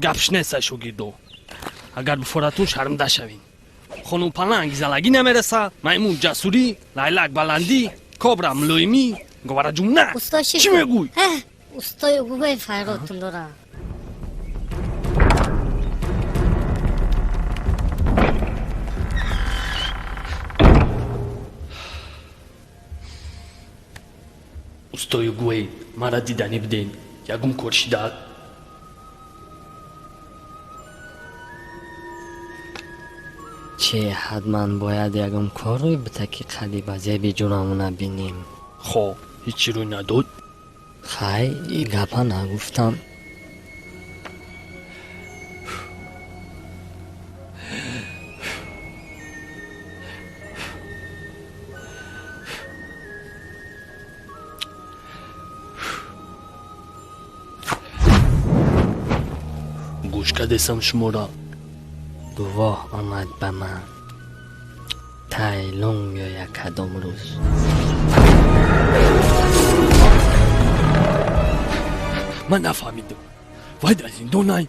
Гапш нест, ай шогирдо. Агар бифоратун шармда шавин. Хонум Паланг залагӣ намераса, маймун ҷасурӣ, лайлак баландӣ, кобра мулоимӣ, говара ҷумна. Усто Чӣ мегӯй? Устои Угугӯй файротун дора. Устои Угуэй, мара диданӣ биден, ягон кор шидаат? Че, ҳатман бояд ягон кор рӯй бита, ки қади ба зеби ҷурамона бинем. Хо, ҳеччи рӯй надод? Хай, и гапа нагуфтам. Гӯш кардесам шуморо. Гувоҳ омад ба ман. Тайлунг меояд кадом рӯз. Ман нафаҳмидам, вай дар зиндонай?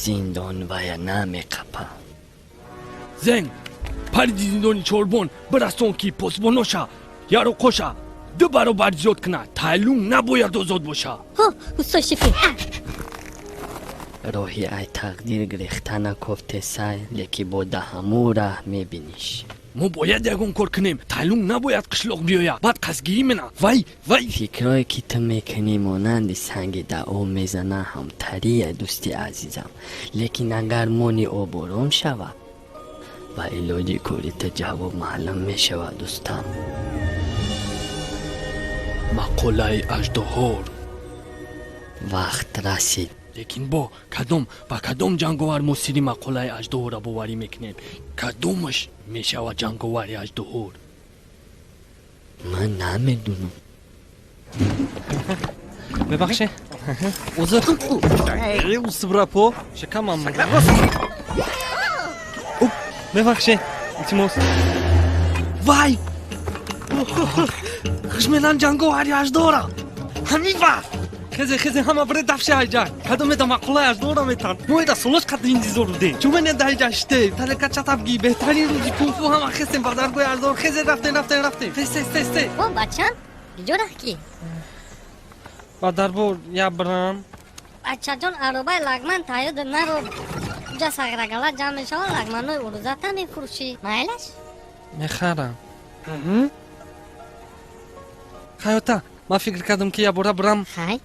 Зиндон вая намеқапа. Зенг париди зиндони чорбон бирасон, ки посбоноша яроқоша ду баробар зиёд кунад. Тайлунг набояд озод боша. Устои Шифи. Роҳи ай тақдир гирехта накофтесай, леки бо даҳаму раҳ мебиниш. Мо бояд ягон кор кунем. Тайлунг набояд қишлоқ биёяд, баъд қасдгирӣ мена. Вай, вай. Фикрое ки ту мекунӣ, монанди санги да об мезана ҳамтария, дӯсти азизам, лекин агар мони оборон шавад, ба илоҷи кори ту ҷавоб маълум мешавад, дӯстам. Мақолаи аждаҳор. Вақт расид. Лекин бо кадом, ба кадом ҷанговар мо сирри мақолаи аждаҳорро боварӣ мекунем? Кадомаш мешавад ҷанговари аждаҳор? Ман намедунам. Мебахшед, узр. Усбрапо шакамам. Мебахшед, илтимос. Вай, хушменан ҷанговари аждаҳора ҳамин вақт. Хезе, хезе, ҳама бире дафши ҳайҷа. Кадоме да мақолаи аждаҳора метан. Мо эда солош қадри интизор будем. Чумене да ҳайҷа шите талека чатабги беҳтарин рӯзи кунфу. Ҳама хестем ба даргоҳи аждаҳор. Хезе, рафтем, рафтем, рафтем, тез, тез, тез, тез. О, бачам, киҷо рафтӣ? Ба дарбор я бирам. Бачаҷон, аробаи лагман тайёр наро. Уҷа саграгала ҷамъ мешаванд, лагманҳои урузата мефурӯшӣ. Майлаш? Мехарам. Хаёта, ман фикр кардам, ки якбора бирам. Хай.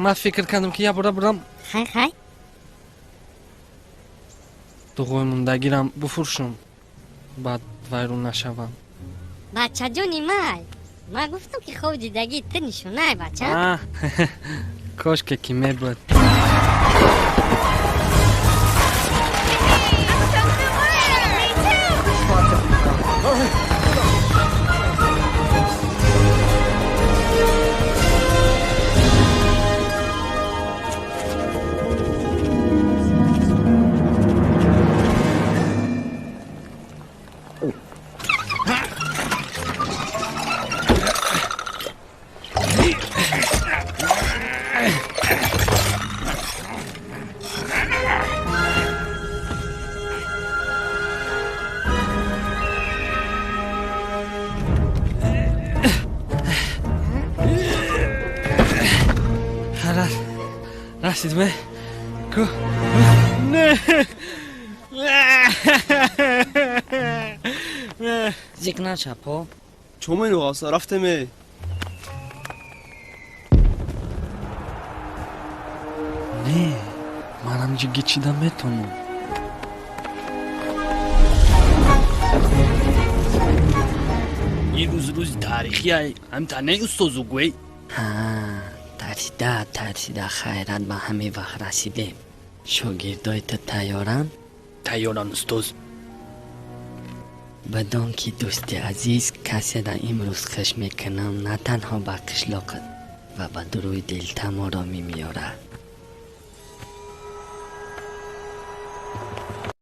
Ман фикр кардам, ки якбора бирам. Хай, хай. Дуғои мондагирам буфурӯшам, баъд вайрон нашавам. Бачаҷони май, ман гуфтам, ки хоб дидагии ту нишонай, бача. Кошке ки мебуд. Расидме ку? Не. Зик начапо. Чомену ғавса рафтеме. Не, манам ҷигги чида метонам. Ин рӯз рӯзи таърихиай, ҳамта не, устозу гӯй? Ҳа, тарсида тарсида хайрат ба ҳамин вақт расидем. Шогирдои ту тайёранд? Тайёранд, устоз. Бидон, ки дӯсти азиз, каседа имрӯз хуш мекунам, на танҳо ба қишлоқат ва ба дуруи дилтам оромӣ меорад.